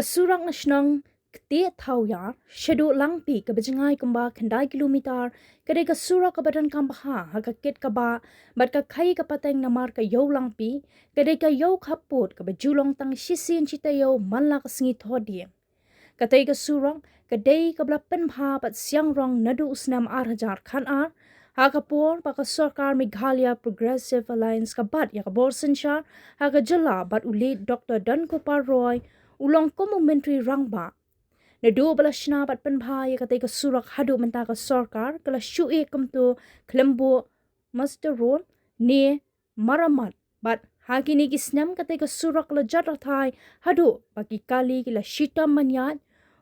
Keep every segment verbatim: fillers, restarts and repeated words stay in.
Surok na shnong Ktieh Thawiar shaduh Langpih kaba jngai kumba khyndai kilometer, ka dei ka surok kaba donkam bha ha ka kit ka bah bad ka khaii ka pateng namar ka ïew Langpih ka dei ka ïew khappud kaba ju long tang shisien shi taïew man la ka sngi Thohdieng. Katei ka surok ka dei kaba la pynbha bad siang rong naduh u snem ar hajar khatar, ha ka por ba ka sorkar Meghalaya Progressive Alliance ka bat ïa ka bor synshar ha ka jylla bad u Late Doctor Donkupar Roy u long kum u Myntri Rangbah. Naduh ba la shna bad pynbha ïa katei ka surok haduh mynta ka sorkar ka la shu ïeh kumto khlem buh muster roll ne maramat. Bad ha kine ki snem katei ka surok ka la jot rathai haduh ba ki kali ki la shitom ban ïaid.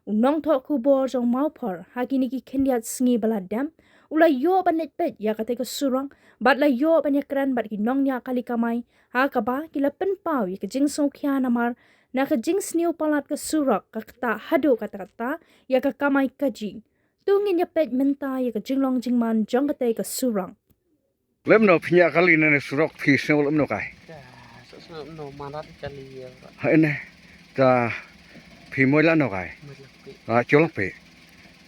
U nongthoh khubor jong Mawphor ha kine ki khyndiat sngi ba la dep u la ïoh ban leit peit ïa katei ka surok bad la ïoh ban ïakren bad ki nongñiah kali kamai ha kaba ki la pynpaw ïa ka jingsngewkhia namar na ka jingsniew palat ka surok ka ktah haduh katta katta ïa ka kamai kajih. To ngin ïa peit mynta ïa ka jinglong jingman jong katei ka surok. Lem no phi ñiah kali ne surok phi sngewlem no kai. Ka, sa sngewlem no marat kali ïa. Ha ene. Ta phi moi la no kai. Moi la phi. Ah, cholak phi.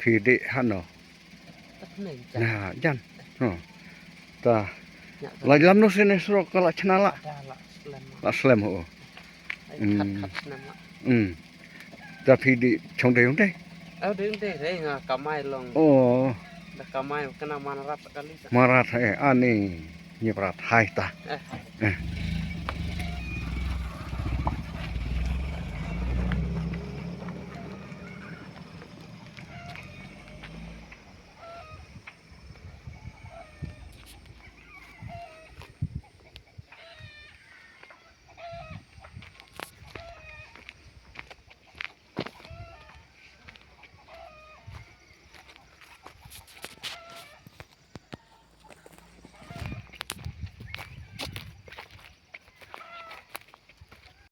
Phi dei ha no. Tak ne jan. Na, jan. No. Ta. Ñiah kali. La lam no sene surok ka la chna la. Ada la slem. La slem ho. Ai, hmm. Khat, khat snem la. Hmm. Da phi dei chong dei ong dei. Oh, dei ong dei, dei nga kamai long. Oh. Da kamai kena man rat kali ta. Man rat, eh, ani ni rat hai ta. Eh. Eh.